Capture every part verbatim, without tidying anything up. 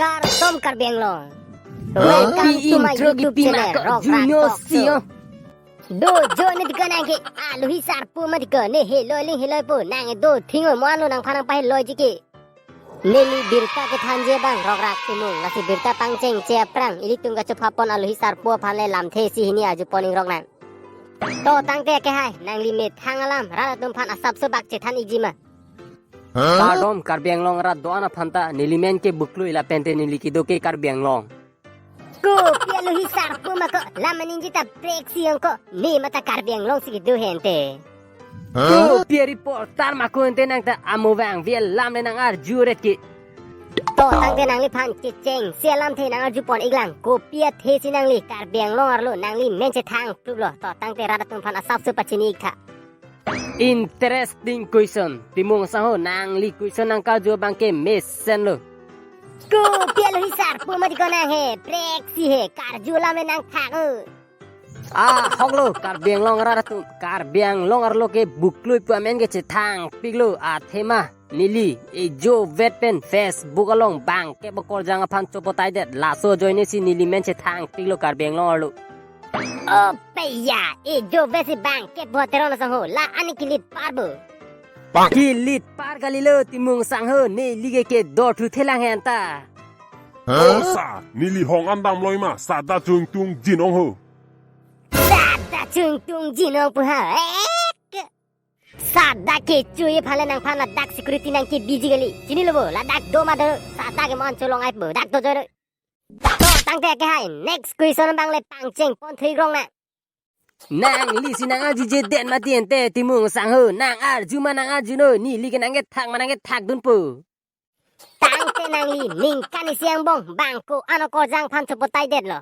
Kardom Karbi Anglong. Welcome to my YouTube channel, Rok Rak Talk Show. Do jo ne dikon nang ke, alohi sarpo ma dikon ne heloi ling heloi po, nang do thing mo anu nangphan nangpaheloiji ke. Neli birta kethanji abang Rok Rak Timung, lasi birta pangchengche aphrang ilitum kachopapon alohi sarpo aphan le lamthe isi hini arjupon ingrok nang. To tangte akehai, nangli methang alam rat atum aphan asapso bak chethan ikji ma? Kardom Karbi Anglong arat do-an aphan ta neli men ke Buklui, lapente neli kedo ke Karbi Anglong. Kopi alohi sarpo ma ko, lam aningji ta break si ong ko, ne mata Karbi Anglong si kedo hente. Kopi reporter ma ko ente, nang ta amo vangve alam le nang arju ret ke. To tangte nangliphan kechengse alamthe nang arjupon iklang, kopi athe si nangli Karbi Anglong arlo nangli men chethang pluplo. To tangte rat atum aphan asapso pachini iktha. Interesting question. Timung sangho, nangli question nangkarju abang ke mesenlo. Kopi alohi sarpo ma dikon nang he, break si he, karju alam le nang thak o. Ahoklo, Karbi Anglong arat atum, Karbi Anglong arlo ke Buklui pu amen ke chethangpiklo, athema neli ejovet pen Facebook along bangkep akorjang aphan chopotaidet, laso ajoine si neli men chethangpiklo Karbi Anglong arlo. O peya, ejovet si bangkep bo Teron asangho, la-an ne kelit par bo? Kelit par kalilo Timung sangho, neli ke kedo thuthe lang henta. O sir, neli hong an damloi ma, sada chungtung jin ong ho. Sada chungtung jin ong pu ha, ek. Sada kechui aphan le nangphan ladak security nangkebiji kali. Chinilo bo, ladak do ma do, sada ke mo an cholong ai bo, dak do joi. To tangte akehai, next question abang le pangchengpon thu ikrong nang. Nangli si nang arjujedet mati ente Timung sangho, nang arju ma nang arjunon, neli ke nangkethak ma nangkethakdunpo. Tangte nangli ningkan isi angbong bang ko-an akorjang aphan chopotaidetlo?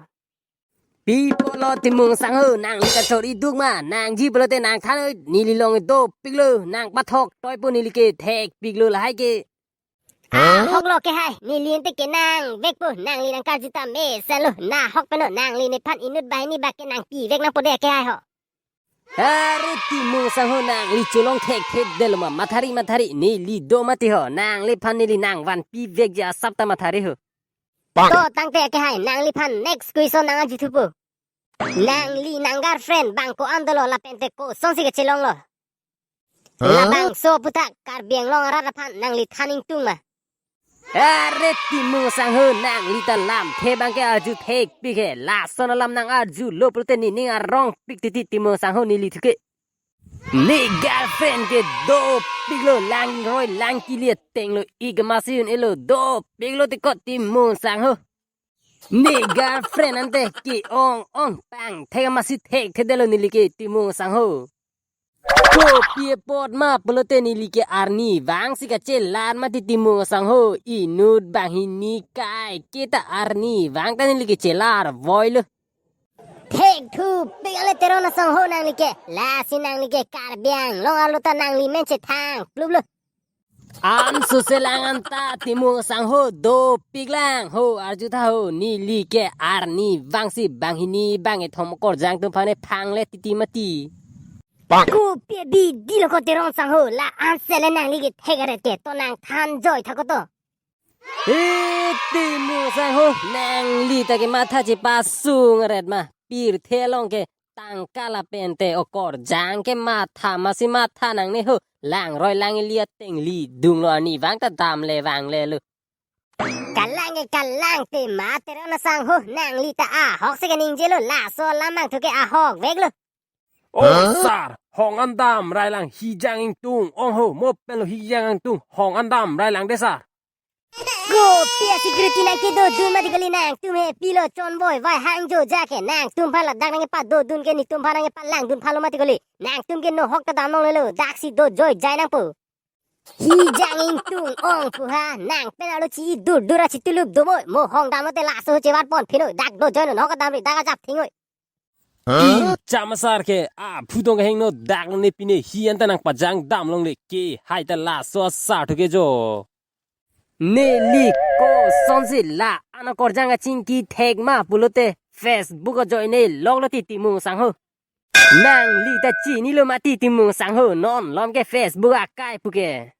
Pi apotlo Timung sangho, nangli kachor iduk ma, nangji pulote nang than o, neli long dopiklo, nang pathok toipo, neli ke thekpiklo lahai ke. Ahoklo akehai, neli ente ke nangvekpo, nangli nangkarju ta mesenlo, nahok pen o, nangli nephan inut banghini bak ke nangpivek nangpo de akehai ho. Are Timung sangho, nangli cholong thekthedetlo ma, mathari mathari, neli do mati ho, nangliphan neli nangvanpivekji asap ta mathari ho. To tangte akehai, nangliphan next question nang arjuthupo. Nangli nang girlfriend bang ko-an dolo lapente kosonsi kachelonglo? Labangso aphuthak Karbi Anglong arat aphan nangli than ingtung ma? Are Timung sangho, nangli ta lamthe bang ke arju thekpik he, lason alam nang arjulo pulote nening arongpik titi Timung sangho neli thuke. Ne girlfriend ke dopiklo, langroi lang kili atenglo, ik masi un-elo, dopiklo tiko Timung sangho. Ne girlfriend ante ke-ong ong pangthek masi thekthedetlo neli ke Timung sangho. Kopi apot ma pulote neli ke arnivang si kachelar mati Timung sangho, inut banghini kaike ta arnivang ta neli ke chelar voilo. Thekthupik ale Teron asangho nangli ke. Lasi nangli ke Karbi Anglong arlo ta nangli men chethang pluplo. An suselang anta Timung sangho dopik lang ho, arjutha ho, neli ke arnivang si banghini bangkethom akorjang atum aphan ne phang le titi mati. Kopi abidi lo ko Teron sangho, la-an sele nangli ke thek aret ke, to nang than joi tha ko to. He Timung sangho, nangli ta ke matha chepasung aret ma. Pirthe along ke tangka lapente akorjang ke matha masi matha nangne ho. Langroi lang ili atengli dunglo, arnivang ta damle vanglelo. Kalang ke kalang te ma Teron asangho, nangli ta ahok si kaningjelo, laso alam bang thuke ahokveklo. O sir, hong an damrailang, hijang ingtung ong ho, mo penlo hijang ingtung, hong an damrailang de sir. Kopi a-security nangkedodun mati kali nangtum he, pilo chonvoi vai hangjo ja ke nangtum aphan ladak nangkepadodun ke netum aphan nangkepalangdun phalo mati kali. Nangtum ke nohok ta damlonglelo, daksi do joijai nangpo. Hijang ingtung ong pu ha, nang pen arlo chi-i dur dur achitulup do moi, mo hong damlote laso chevarpon phinoi, dak do joinon, nohok damri, dak ajap thingoi. Huh? Chama sar ke, aphu dong hengno, dak ne pine hi anta nangpajang damlongle ke, hai ta laso asar thuke jo. Neli kosonsi la-an akorjang kachingki thek ma pulote Facebook ajoine loklo ti Timung sangho. Nangli ta chinilo mati Timung sangho, non lom ke Facebook akai puke.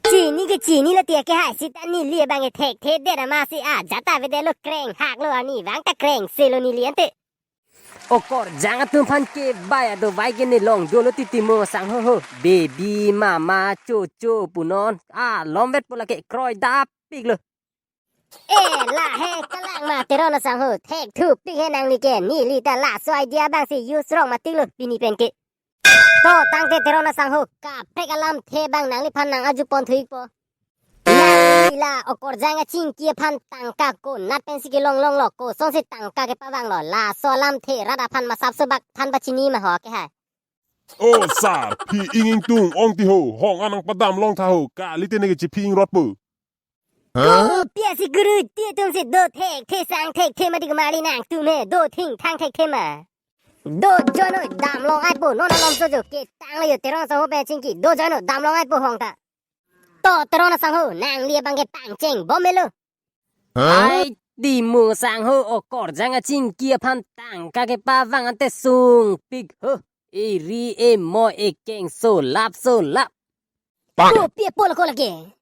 Chini ke chinilo ti akehai, seta neli abang ke thekthe det amatsi ajat avedetlo, kreng haklo, arnivang ta krengse lo neli ante. Okorjang atum aphan kebai adovai ke ne long dolo ti Timung asangho ho. Baby, mama, chocho punon. Alomvet pu lake kroidapiklo. E, lahei kalang ma Teron asangho. Thekthupik he nangli ke, neli ta laso idea abangsi use rong matiklo pini pen ke. To tangte Teron asangho, kaprek alamthe abang nangliphan nang-arjupon thuikpo. Nangli la Okorjang achingki aphan tangka konat pensi kelong longlo, kosonsi tangka kepavanglo, laso alamthe rat aphan masapso bak than pachini ma ho akehai. O sar, phi ing ingtung ong ti ho, hong an nangpadam long tha ho, kalite neke chiphi ingrotpo. Ko pi asi guru ti atumsi do thekthe sang thekthe mati kumari nangtum he, do thingthang thekthe ma. Do jono damlong-aipo, non alomso jo ketanglo yo Teron asangho pen chingki, do jono damlong-aipo hong ta. To Teron asangho, nangli abang ke pangchengbom melo. Ai, Timung asangho, Okorjang achingki aphan tangka kepavang ante sungpik ho. Eri emo ekeng solap solap. Ko pi apol ko lake.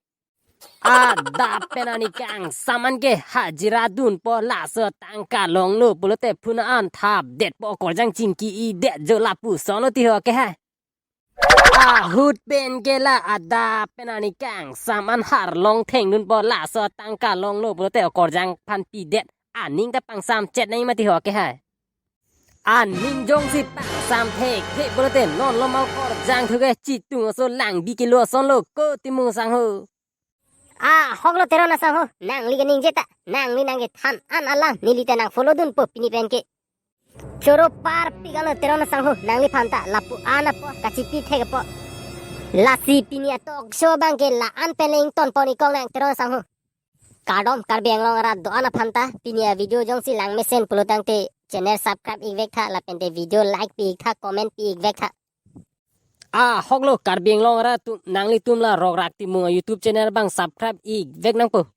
Adap pen arni kangsam an ke hajira dunpo, laso tangka longlo pulote phuna an thapdetpo, Okorjang chingki-idet jo lapuson lo ti ho akehai. Ahut pen ke la adap pen arni kangsam an harlong thengdunpo, laso tangka longlo pulote Okorjang aphan pidet. Aning ta pangsamchet nangji mati ho akehai. Aning jongsi pangsam thekthe pulote non loma Okorjang thu ke Chitung aso langbi kelo asonlo ko Timung asangho. Ahoklo Teron asangho, nangli keningje ta, nangli nang kethan an alam neli ta nang follow dunpo pini pen ke. Choro parpik alo Teron asangho, nangliphan ta lapu-an apot kachipi thek apot. Lasi pini a-talk show abang ke la-an pen le ingtonpon-ik kong nang Teron asangho. Kardom Karbi Anglong arat do-an aphan ta, pini a-video jongsi langmesen pulo tangte channel subscribe-ik vek tha, lapente video like pi-ik tha, comment pi-ik vek tha. Ahoklo Karbi Anglong arat atum, nanglitum la Rokrak Timung a-YouTube channel abang subscribe-ik vek nangpo.